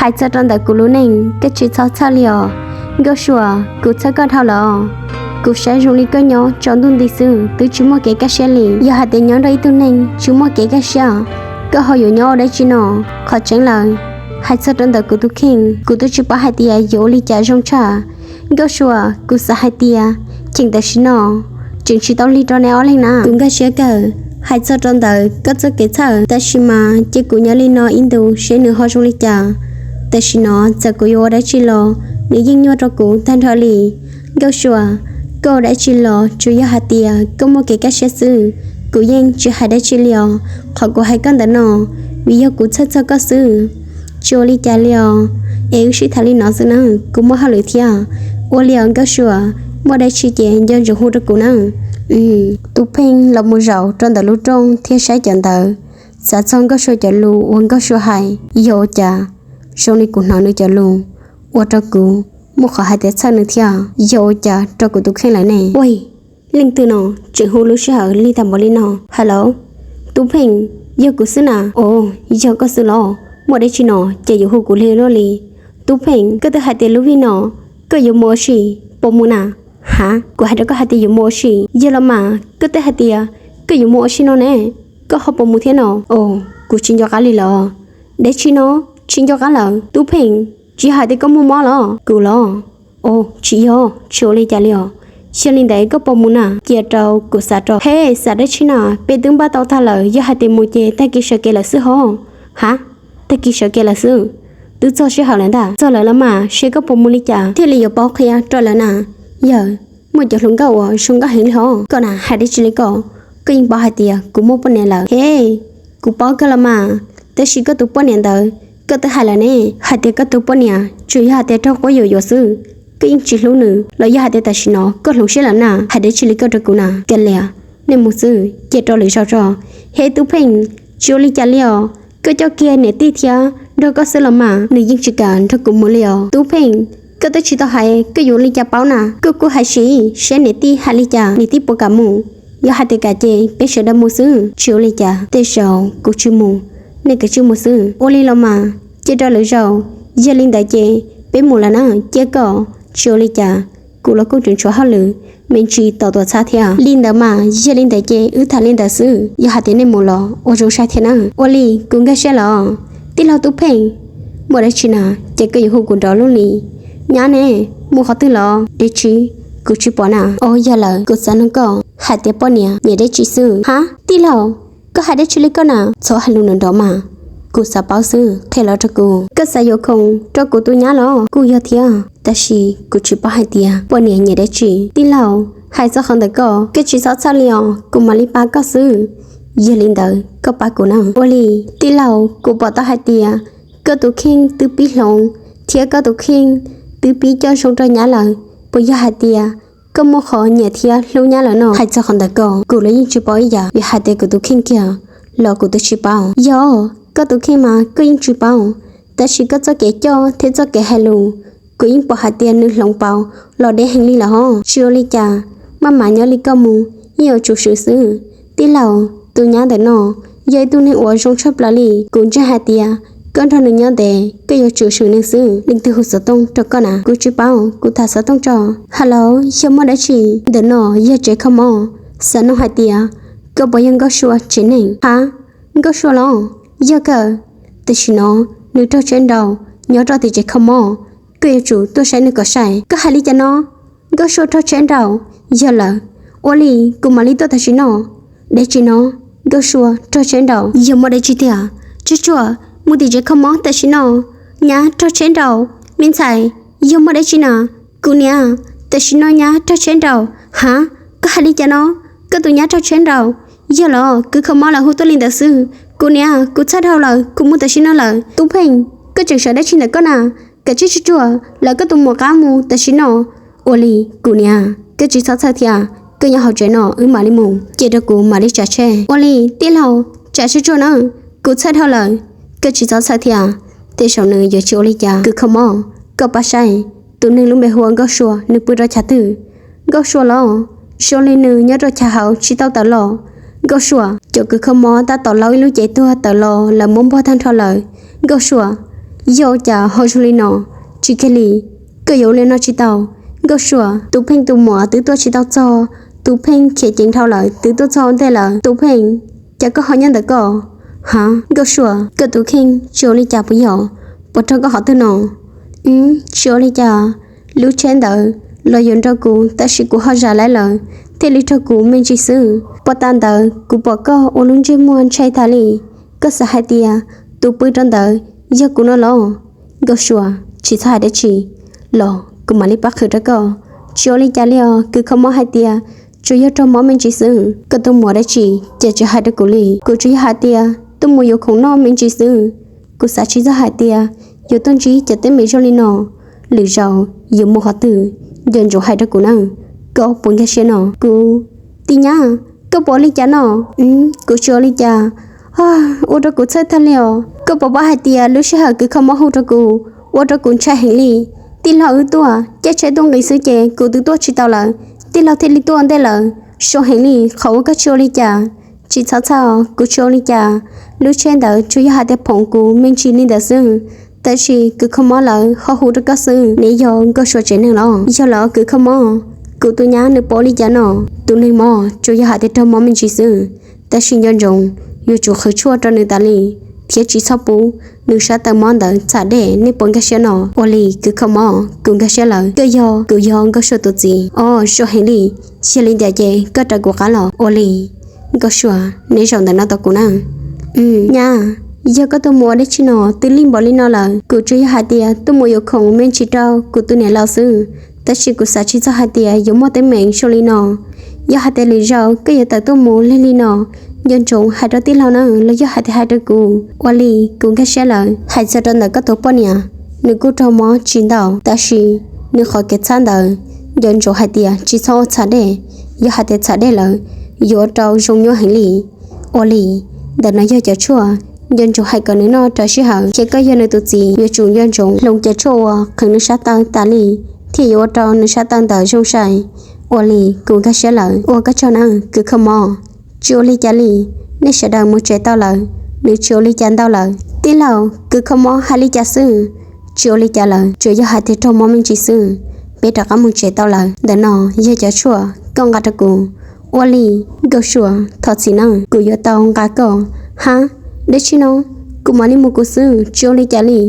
Hais txog rau ntawm kuv lub neej koj tsis txhob txhawj li os. Nkauj Sua, kuv txhawj koj dhau lawm. Kuv saib zoo li koj nyob tsaus ntuj nti xwb twb tsis muaj kev kaj siab li. Yog hais tias nyob nrog ib tug neeg tsis muaj kev kaj siab, koj ho yuav nyob ua dab tsi no? Qhov tseeb lawm, hais txog rau ntawm kuv tus kheej, kuv twb tsis paub hais tias yuav ua li cas zoo tshaj. Nkauj Sua, kuv xav hais tias, cheem tam sim no tseem tsis tau lig rau neb ob leeg na. Kuv nkag siab kawg. Hais txog rau ntawm koj txoj kev txhawj, tab sis mas cia kuv nyob li no ib ntus seb nws ho zoo li cas. Tam sim no txawm kuv yuav ua dab tsi los nws yeej nyuaj rau kuv tag nrho li. Nkauj Sua, koj ua dab tsi los tsuas yog hais tias koj muaj kev kaj siab xwb, kuv yeej tsis hais dab tsi li os. Qhov kuv hais koj ntawm no, vim yog kuv txhawj txog koj xwb. Tsis ua li cas li os, es wb sib tham li no xwb na, kuv muaj hauj lwm thiab. Ua li os Nkauj Sua, muaj dab tsi ces nco ntsoov hu rau kuv na. Tub Pheej los mus zaum rau ntawm lub rooj thiab saib cov ntawd, xav txog Nkauj Sua cov lus uas Nkauj Sua hais, yog ua cas zoo li kuv hnov nws cov lus ua rau kuv muaj qhov hais tias txhawj nws thiab, yog ua cas rau kuv tus kheej lawm ne? Ua, leej twg no tseem hu lub sij hawm lig tag npaum li no? Hello, Tub Pheej, yog kuv xwb na. Os, yog koj xwb los? Muaj dab tsi no ces yuav hu kuv lig luaj li? Tub Pheej, koj twb hais tias lub vij no koj yuav mus ua si, puas mus na? Ha, kuv hais rau koj hais tias yuav mus ua si, yog los mas koj twb hais tias koj yuav mus ua si no ne, koj ho puas mus thiab no? Os, kuv tsis nco qab li los. Dab tsi no? Tsis nco qab lawm? Tub Pheej, tsis hais tias koj muaj mob los? Kuv los? Os, tsis yog, tsis ua li cas li os. Yog li ntawd koj puas mus na? Cia rau kuv xav rau. He, xav dab tsi na, peb twb npaj tau tag lawm, yog hais tias mus ces tag kis sawv kev lawm xwb hov. Ha, tag kis sawv kev lawm xwb? Twb txog sij hawm lawm ntag. Txog lawm los mas, seb koj puas mus li cas thiaj li yuav paub qhia rau lawv na. Yawg, muaj cov hluas nkauj uas zoo nkauj heev li hov. Koj na hais dab tsi li koj? Koj yeej paub hais tias kuv muaj poj niam lawm. He, kuv paub kawg los mas, tab sis koj tus poj niam ntawd koj twb hais lawm ne, hais tias koj tus poj niam tsuas yog hais tias raug quab yuam yuam xwb, koj yeej tsis hlub nws los yog hais tias tam sim no koj hloov siab lawm na? Hais dab tsi li koj rau kuv na? Kav liam, nej mus xwb, cia rau lwm zaus tso. He Tub Pheej, tsis ua li cas li os, koj coj kiag niam tij thiab nrog koj xwb los mas, nws yeej tsis kam nrog kuv mus li os. Tub Pheej, koj twb tsis tau hais koj yuav ua li cas paub na, koj kuj hais sim seb niam tij hais li cas, niam tij puas kam mus. Yog hais tias kam ces peb sawv daws mus xwb, tsis ua li cas. Tej zaum kuv tsis mus, nej kav tsij mus xwb. Ua li los mas, cia rau lwm zaus, yog li ntawd ces peb mus lawm na. Cia koj, tsis ua li cas, kuv los kuj tseem tshuav hauj lwm me ntsis tos tuam txhab thiab. Li ntawd mas, yog li ntawd ces wb tham li ntawd xwb, yog hais tias nej mus los ua zoo saib thiab na. Ua li, kuv nkag siab los. Tij laug Tub Pheej, muaj dab tsi na, ces koj yuav hu kuv nrov luaj li. Nyab ne, mus qhov twg los? Dab tsi? Kuv tsis pom na. Os, yog lawm, kuv xav nug koj hais tias poj niam nyiam dab tsi xwb. Ha, tij laug, koj hais dab tsi li koj na? Txhob hais lus nrov nrov mas, kuv xav paub xwb, qhia los rau kuv. Koj xav yuav khoom rau kuv tus nyab los? Kuj yog thiab, tab sis kuv tsis paub hais tias poj niam nyiam dab tsi. Tij laug, hais txog qhov ntawd koj, koj tsis txhob txhawj li os, kuv mam li pab koj xwb. Yog li ntawd koj pab kuv na. Ua li, tij laug, kuv pom tau hais tias koj tus kheej twb pib hloov thiab koj tus kheej twb pib coj zoo rau nyab lawm, puas yog hais tias koj muaj qhov nyiam thiab hlub nyab lawm no? Hais txog qhov ntawd koj, kuv los yeej tsis paub ib yam, vim hais tias kuv tus kheej kiag los kuv twb tsis paub. Yog, koj tus kheej mas koj yeej tsis paub, tab sis koj txoj kev coj thiab txoj kev hais lus, kuv yeej pom hais tias nws hloov pauv los deb heev li lawm hov. Tsis ua li cas, maj mam nyob li koj mus, yeej yuav tsum swm xwb. Tij laug, tus nyab ntawm no yog ib tug neeg uas zoo tshaj plaws li, kuv ntseeg hais tias koj nrog nws nyob ntev koj yuav tsum swm nws xwb. Leej twg hu xov tooj rau koj na? Kuv tsis paub, kuv tham xov tooj tso. Hello, yog muaj dab tsi? Ntawm no yog tsev kho mob, xav nug hais tias koj puas yog Nkauj Sua tsev neeg? Ha, Nkauj Sua los? Yog kawg, tam sim no nws raug tsheb nraud nyob rau tim tsev kho mob, koj yuav tsum tuaj saib nws kom sai. Koj hais li cas no? Nkauj Sua raug tsheb nraud? Yog lawm. Ua li, kuv mam li tuaj tam sim no. Dab tsi no? Nkauj Sua raug tsheb nraud? Yog muaj dab tsi tiag? Tsuag tsuag, mus tim tsev kho mob tam sim no. Nyab raug tsheb nraud. Me ntxhais, yog muaj dab tsi na? Kuv niam, tam sim no nyab raug tsheb nraud. Ha, koj hais li cas no? Koj tus nyab raug tsheb nraud? Yog los, kws kho mob lawv hu tuaj li ntawd xwb. Kuv niam, kuv txhawj dhau lawm, kuv mus tam sim no lawm. Tub Pheej, koj tseem sawv dab tsi ntawm koj na? Kav tsij tsuag tsuag, lawv koj tus muam qab mus tam sim no. Ua li, kuv niam, koj tsis txhob txhawj thiab, koj nyob hauv tsev no wb mam li mus, cia rau kuv mam li tsav tsheb. Ua li, tij laug, tsav tsuag tsuag na, kuv txhawj dhau lawm. Koj tsis txhob txhawj thiab, tej zaum nws yuav tsis ua li cas. Kws kho mob, koj pab saib, tus neeg lub npe hu ua Nkauj Sua nws pw rau chav twg? Nkauj Sua los? Zoo li nws nyob rau chav hauv tsis tau tawm los. Nkauj Sua, cov kws kho mob tab tom laub ib lub cev tuag tawm los lawv muab npog tag nrho lawm. Nkauj Sua, Yog cas ho zoo li no? Tsis kiag li, koj yuav ua li no tsis tau. Nkauj Sua, Tub Pheej tus muam twb tuaj tsis tau txog, Tub Pheej khiav ceev dhau lawm twb tuaj txog ntej lawm. Tub Pheej, cas koj ho nyob ntawm koj? Ha, Nkauj Sua, koj tus kheej tsis ua li cas puas yog? Puas raug koj qhov twg no? Tsis ua li cas, lub tsheb ntawd los yuav nrog kuv tab sis kuv ho zam laiv lawm thiaj li raug kuv me ntsis xwb. Puag ta ntawd kuv pom koj ua lub ntsej muag ntshai tas li, koj xav hais tias tus pw rau ntawd yog kuv no los? Nkauj Sua, tsis txhob hais dab tsi, los kuv mam li pab qhwv rau koj. Tsis ua li cas li os, kws kho mob hais tias tsuas yog raug mob me ntsis xwb. Koj tus muam dab tsi ces tsis hais rau kuv li, kuv tsuas yog hais tias tuaj mus yuav khoom noj me ntsis xwb. Kuv xav tsis txog hais tias yuav tuaj ntsib cov teeb meem zoo li no, lwm zaus yuav mus qhov twg nco ntsoov hais rau kuv na. Koj puas nkag siab no? Kuv, tij nyab, koj puas ua li cas no? Kuv tsis ua li cas. Ua rau kuv txhawj tag li os. Koj puas paub hais tias lub sij hawm kws kho mob hu rau kuv, ua rau kuv ntshai heev li. Tij laug wb tuaj caij tsheb tuaj nqis xwb ces kuv twb tuaj tsis tau lawm, tij laug thiaj li tuaj ntej lawm. Zoo heev li qhov uas koj tsis ua li cas. Tsis txhob txhawj, kuv tsis ua li cas. Lub tsheb ntawd tsuas yog hais tias phoom kuv me ntsis li ntawd xwb, tab sis kws kho mob lawv ho hu rau koj xwb. Neb yog Nkauj Sua tsev neeg los? Yog los kws kho mob, kuv tus nyab nws puas ua li cas no? Tus neeg mob tsuas yog hais tias raug mob me ntsis xwb, tab sis nco ntsoov yuav tsum qhwv tshuaj rau nws tas li, thiab tsis txhob pub nws sab taw mob ntawd txham dej. Nej puas nkag siab no? Ua li kws kho mob, kuv nkag siab lawm. Koj yog? Kuv yog Nkauj Sua tus txiv. Os, zoo heev li. Yog li ntawd ces koj raws kuv qab los. Ua li. Nkauj Sua, neb zaum ntawm no tos kuv na. Nyab, yog koj tuaj mus ua dab tsi no twb lig npaum li no lawm? Kuv tsuas yog hais tias tuaj mus yuav khoom me ntsis rau kuv tus niam laus xwb, tab sis kuv xav tsis txog hais tias yuav muaj teeb meem zoo li no. Yog hais tias lwm zaus koj yuav tawm tuaj mus lig li no, nco ntsoov hais rau tij laug na, los yog hais tias hais rau kuv. Ua li, kuv nkag siab lawm. Hais txog rau ntawm koj tus poj niam, nws kuj raug mob tsis ntau, tab sis nws qhov kev txhab ntawd nco ntsoov hais tias tsis txhob ua txham dej. Yog hais tias txham dej lawm yuav ua rau zoo nyuaj heev li. Ua li, ntawm no yog cov tshuaj, nco ntsoov hais kom nws noj rau sij hawm, thiab koj yog nws tus txiv yuav tsum nco ntsoov hloov cov tshuaj uas qhwv nws sab taw tas li, thiaj yuav ua rau nws sab taw ntawd zoo sai. Ua li, kuv nkag siab lawm. Ua koj tsaug na, kws kho mob. Tsis ua li cas li, nej sawv daws mus tsev tau lawm, nws tsis ua li cas ntau lawm. Tij laug, kws kho mob hais li cas xwb? Tsis ua li cas lawm, tsuas yog hais tias raug mob me ntsis xwb. Peb rov qab mus tsev tau lawm. Ntawm no yog cov tshuaj, koj nqa rau kuv. Ua li, Nkauj Sua, thov txim na, kuv yuav tau nqa koj. Ha, dab tsi no? Kuv mam li mus kuv xwb, tsis ua li cas li.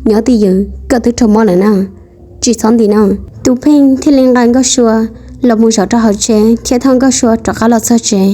Nyob twj ywm, koj twb raug mob lawm na. Tsis txhob nti no. Tub Pheej thiaj li nqa Nkauj Sua los mus zaum rau hauv tsev thiab thauj Nkauj Sua rov qab los txog tsev.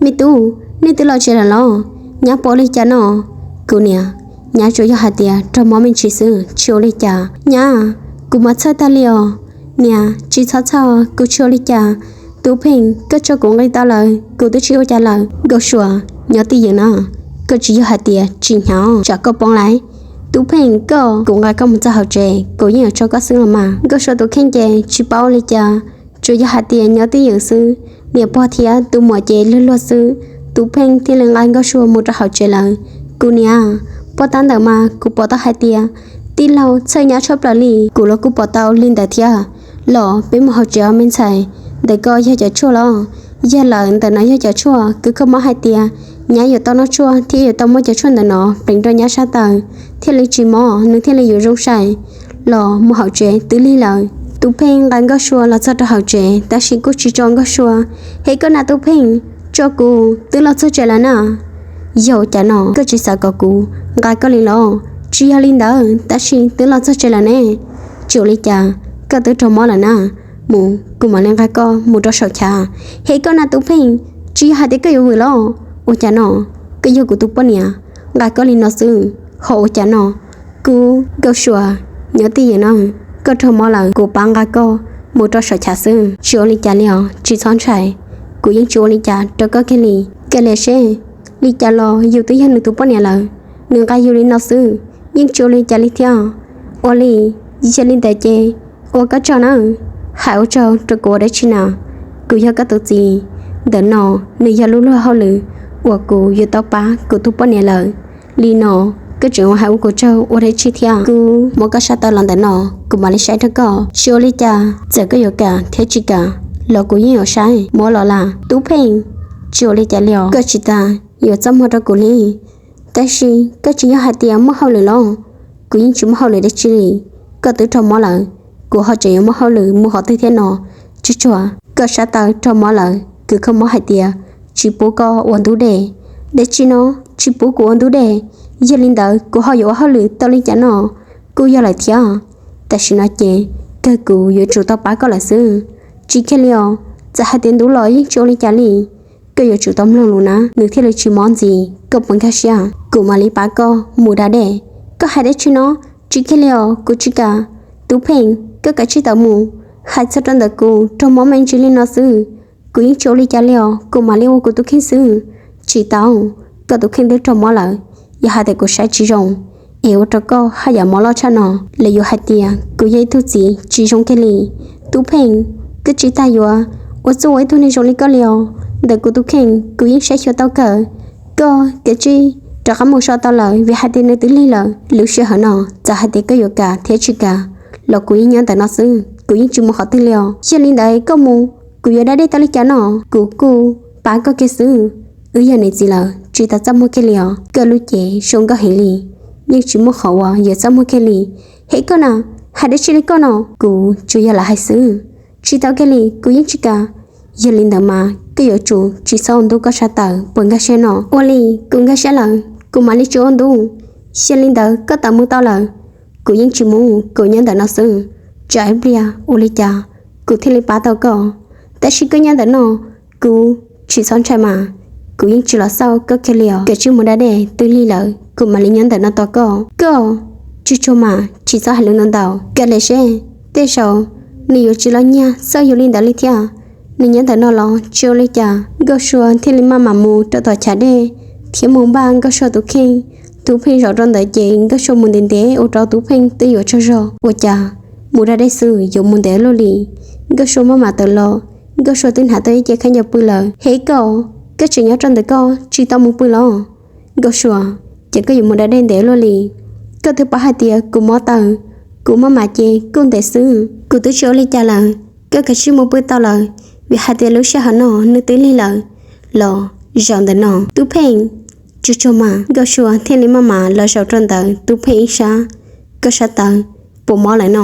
Me tub, nej twb los tsev lawm los? Nyab puas ua li cas no? Kuv niam, nyab tsuas yog hais tias raug mob me ntsis xwb, tsis ua li cas. Nyab, kuv mas txhawj tag li os. Niam, tsis txhob txhawj, kuv tsis ua li cas. Tub Pheej, koj tso kuv nqis tau lawm, kuv twb tsis ua cas lawm. Nkauj Sua, nyob twj ywm no, koj tsis yog hais tias tsis hnyav, tsam koj poob lawm. Tub Pheej, koj, kuv nqa koj mus txog hauv tsev, kuv yeej yuav tso koj xwb los mas. Nkauj Sua tus kheej ces tsis paub ua li cas, tsuas yog hais tias nyob twj ywm xwb, niam pog thiab tus muam ces luag luag xwb. Tub Pheej thiaj li nqa Nkauj Sua mus rau hauv tsev lawm. Kuv niam, puag ta ntawm mas kuv pom tau hais tias tij laug txhawj nyab tshaj plaws li. Kuv los kuj pom tau li ntawd thiab. Los peb mus hauv tsev os me ntxhais. Ntawm ko yog cov tshuaj los? Yog lawm, ntawm no yog cov tshuaj. Kws kho mob hais tias nyab yuav tau noj tshuaj thiab yuav tau muab cov tshuaj ntawm no pleev rau nyab sab taw thiaj li tsis mob, nws thiaj li yuav zoo sai. Los mus hauv tsev, twb lig lawm. Tub Pheej nqa Nkauj Sua los txog rau hauv tsev tab sis kuj tsis tso Nkauj Sua. He koj na Tub Pheej, tso kuv, twb los txog tsev lawm na. Yog ua cas no, koj tsis xav kom kuv nqa koj li los? Tsis yog li ntawd, tab sis twb los txog tsev lawm ne. Tsis ua li cas, koj twb raug mob lawm na. Mus, kuv mam li nqa koj mus rau saum chav. He koj na Tub Pheej, tsis yog hais tias koj yuav vwm los? Ua cas no, koj yog kuv tus poj niam, nqa koj li no xwb, ho ua cas no? Kuv, Nkauj Sua, nyob twj ywm no, koj raug mob lawm, kuv pab nqa koj mus rau saum chav xwb. Tsis ua li cas li os, tsis txhob ntshai, kuv yeej tsis ua li cas rau koj kiag li. Kawg li seb, li cas los yus twb yog nws tus poj niam lawm, nws nqa yus li no xwb, yeej tsis ua li cas li thiab. Ua li, yog li ntawd ces ua koj tsaug na. Hais ua tsaug rau kuv ua dab tsi na? Kuv yog koj tus txiv, ntawm no nws yog lub luag hauj lwm uas kuv yuav tau pab kuv tus poj niam lawm. Li no, koj tseem hais ua kuv tsaug ua dab tsi thiab? Kuv muab koj sab taw los ntawm no, kuv mam li saib rau koj. Tsis ua li cas, txawm koj yuav kam thiab tsis kam los kuv yeej yuav saib. Muab los las, Tub Pheej. Tsis ua li cas li os, koj tsis tas yuav txaj muag rau kuv li. Tab sis koj tsis yog hais tias muaj hauj lwm los? kuv yeej tsis muaj hauj lwm dab tsi li. Koj twb raug mob lawm, kuv ho tseem yuav muaj hauj lwm mus qhov twg thiab no? Tsuag tsuag koj sab taw raug mob lawm, kuv kho mob hais tias tsis pub koj ua ntub dej. Dab tsi no? Tsis pub kuv ua ntub dej? Yog li ntawd kuv ho yuav ua hauj lwm tau li cas no? Kuj yog lawm thiab, tam sim no ces kawg kuv yuav tsum tau pab koj lawm xwb. Tsis kiag li os, txawm hais tias ntub los yeej tsis ua li cas li. Koj yuav tsum tau mloog lus na, nws thiaj li tsis mob ntxiv, koj puas nkag siab? Kuv mam li pab koj mus da dej. Koj hais dab tsi no? Tsis kiag li os, kuv tsis kam. Tub Pheej, koj kav tsij tawm mus. Hais txog rau ntawm kuv raug mob me ntsis li no xwb, kuv yeej tsis ua li cas li os, kuv mam li ua kuv tus kheej xwb. Tsis tau, koj tus kheej twb raug mob lawm. Yog hais tias kuv saib tsis zoo es ua rau koj haj yam mob loj tshaj no, lawv yuav hais tias kuv yog ib tug txiv tsis zoo kiag li. Tub Pheej, koj tsis tas yuav ua txuj ua ib tug neeg zoo li koj li os. Ntawm kuv tus kheej kuv yeej saib xyuas tau kawg. Koj kav tsij rov qab mus so tau lawm, vim hais tias nws twb lig lawm. Lub sij hawm no txawm hais tias koj yuav kam thiab tsis kam los kuv yeej nyob ntawm no xwb, kuv yeej tsis mus qhov twg li os. Yog li ntawd koj mus, kuv yuav da dej tau li cas no? Kuv kuj pab koj kiag xwb. Wb yog niam txiv lawm, tsis tau txaj muag kiag li os. Koj lub cev zoo nkauj heev li, yeej tsis muaj qhov uas yuav txaj muag kiag li. Hem koj na, hais dab tsi li koj no? Kuv tsuas yog lam hais xwb, tsis tau kiag li, kuv yeej tsis kam. Yog li ntawd mas koj yuav tsum tsis txhob ua ntub koj sab taw, puas nkag siab no? Ua li, kuv nkag siab lawm, kuv mam li tsis ua ntub. Yog li ntawd koj tawm mus tau lawm. Kuv yeej tsis mus, kuv nyob ntawm no xwb. Tsam ib pliag ua li cas kuv thiaj li pab tau koj. Tab sis koj nyob ntawm no, kuv tsis txhob ntshai mas, kuv yeej tsis los xauj koj kiag li os. Kav tsij mus da dej, twb lig lawm, kuv mam li nyob ntawm no tos koj. Koj, tsuag tsuag mas, tsis txhob hais lus ntau ntau, kav liam seb, tej zaum nws yuav tsis los nyiag xauj yus li ntawd li thiab. Nws nyob ntawm no los tsis ua li cas. Nkauj Sua thiaj li maj mam mus rau tom chav dej thiab mus npaj Nkauj Sua tus kheej. Tub Pheej zaum rau ntawd ces Nkauj Sua mus ntev ntev ua rau Tub Pheej twb yuav tsaug zog. Ua cas mus da dej xwb yuav mus ntev luaj li? Nkauj Sua maj mam tawm los, Nkauj Sua twb hnav tau ib ce khaub ncaws pw lawm. Hem koj, koj tseem nyob rau ntawm koj tsis tau mus pw los? Nkauj Sua, ces koj yuav mus da dej ntev luaj li? Koj twb paub hais tias kuv mob taw, kuv maj mam ces kuj ntev xwb. Kuv twb tsis ua li cas lawm, koj kav tsij mus pw tau lawm, vim hais tias lub sij hawm no nws twb lig lawm. Los zaum ntawm no, Tub Pheej. Tsuag tsuag mas, Nkauj Sua thiaj li maj mam los zaum rau ntawm Tub Pheej ib sab. Koj sab taw puas mob lawm no?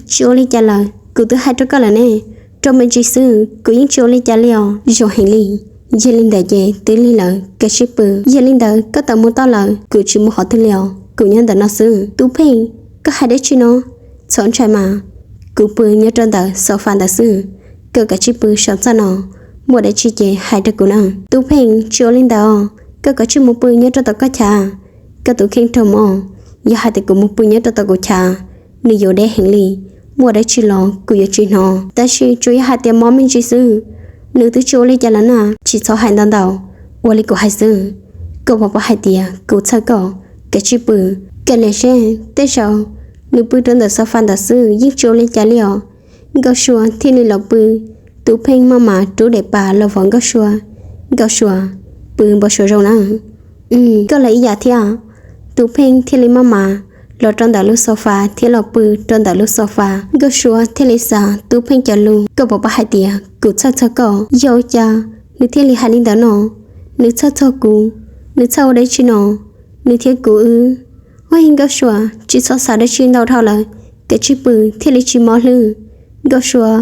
Tsis ua li cas lawm, kuv twb hais rau koj lawm ne, rau me ntsis xwb, kuv yeej tsis ua li cas li os. Zoo heev li. Yog li ntawd ces twb lig lawm, kav tsij pw. Yog li ntawd koj tawm mus tau lawm, kuv tsis mus qhov twg li os, kuv nyob ntawm no xwb. Tub Pheej, koj hais dab tsi no? Txhob ntshai mas, kuv pw nyob rau ntawm sofa ntawd xwb. Koj kav tsij pw saum txaj no, muaj dab tsi ces hais rau kuv na. Tub Pheej, tsis ua li ntawd, koj kav tsij mus pw nyob rau tom koj chav. Koj tus kheej raug mob, yog hais tias kuv mus pw nyob rau tom kuv chav, nws yuav deb heev li. Muaj dab tsi los kuv yuav tsis hnov, tab sis tsuas yog hais tias mob me ntsis xwb, nws twb tsis ua li cas lawm na. Tsis txhob hais ntau ntau, ua li kuv hais xwb. Koj puas paub hais tias kuv txhawj koj? Kav tsij pw, kav liam seb, tej zaum nws pw rau ntawm sofa ntawd xwb yeej tsis ua li cas li os. Nkauj Sua thiaj li los pw. Tub Pheej maj mam rub daim pam los vov Nkauj Sua. Nkauj Sua, pw npau suav zoo na. Koj los ib yam thiab. Tub Pheej thiaj li maj mam los rau ntawm lub sofa thiab los pw rau ntawm lub sofa. Nkauj Sua thiaj li xav Tub Pheej cov lus. Koj puas paub hais tias kuv txhawj txog koj? Yog ua cas nws thiaj li hais li ntawd no? Nws txhawj txog kuv, nws txhawj ua dab tsi no? Nws thiab kuv wb, ua, Nkauj Sua, tsis txhob xav dab tsi ntau dhau lawm, kav tsij pw thiaj li tsis mob hlwb. Nkauj Sua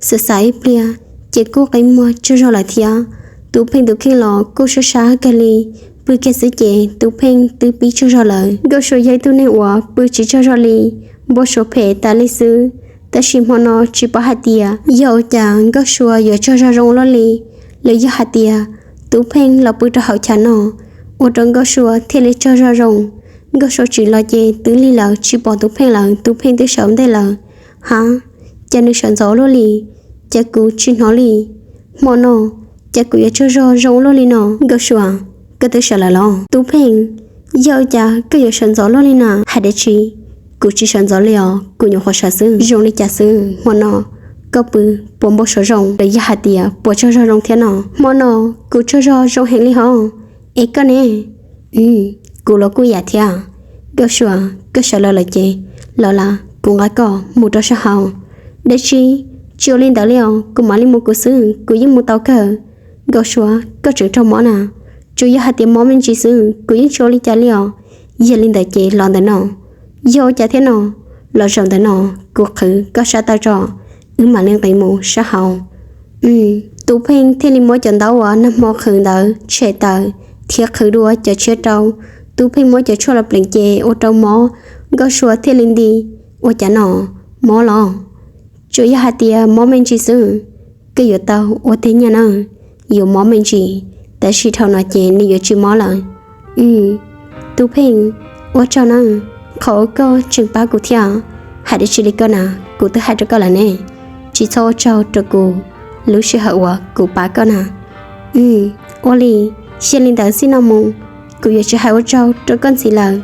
xav xav ib pliag, ces kuj qi muag tsaug zog lawm thiab. Tub Pheej tus kheej los kuj sab sab kawg li, pw kiag xwb ces Tub Pheej twb pib tsaug zog lawm. Nkauj Sua yog ib tug neeg uas pw tsis tsaug zog li, npau suav phem tas li xwb. Tab sis hmo no tsis paub hais tias yog ua cas Nkauj Sua yuav tsaug zog zoo luaj li, los yog hais tias Tub Pheej los pw rau hauv chav no, ua rau Nkauj Sua thiaj li tsaug zog zoo. Nkauj Sua tsim los ces twb lig lawm tsis pom Tub Pheej lawm, Tub Pheej twb sawv ntej lawm. Ha, cas nws sawv ntxov luaj li, cas kuv tsis hnov li. Hmo no, cas kuv yuav tsaug zog zoo luaj li no? Nkauj Sua, koj twb sawv lawm los? Tub Pheej, yog ua cas koj yuav sawv ntxov luaj li na? Hais dab tsi? Kuv tsis sawv ntxov li os, kuv nyuam qhuav sawv xwb. Zoo li cas xwb, hmo no koj pw puas npau suav zoo, los yog hais tias puas tsaug zog zoo thiab no? Hmo no kuv tsaug zog zoo heev li hos. Es koj ne? Kuv los kuj yam thiab. Nkauj Sua, koj sawv los lawm ces los las, kuv nqa koj mus rau sab hauv. Dab tsi? Tsis ua li ntawd li os, kuv mam li mus kuv xwb, kuv yeej mus tau kawg. Nkauj Sua, koj tseem raug mob na? Tsuas yog hais tias mob me ntsis xwb, kuv yeej tsis ua li cas li os. Yog li ntawd ces los ntawm no, Yog ua cas thiab no? Los zaum ntawm no kuv qhwv koj sab taw tso, wb mam li nqis mus sab hauv. Tub Pheej thiaj li muab cov ntaub uas nag hmo qhwv ntawd tshem tawm thiab qhwv dua cov tshiab rau. Tub Pheej muab cov tshuaj los pleev ces ua rau mob, Nkauj Sua thiaj li nti. Ua cas no, mob los? Tsuas yog hais tias mob me ntsis xwb, koj yuav tau ua tib nyag na. Yuav mob me ntsis, tab sis dhau no ces nws yuav tsis mob lawm. Tub Pheej, ua tsaug na, qhov uas koj tseem pab kuv thiab. Hais dab tsi li koj na, kuv twb hais rau koj lawm ne, tsis txhob ua tsaug rau kuv lub sij hawm uas kuv pab koj na. Ua li, yog li ntawd txij no mus kuv yuav tsis hais ua tsaug rau koj ntxiv lawm.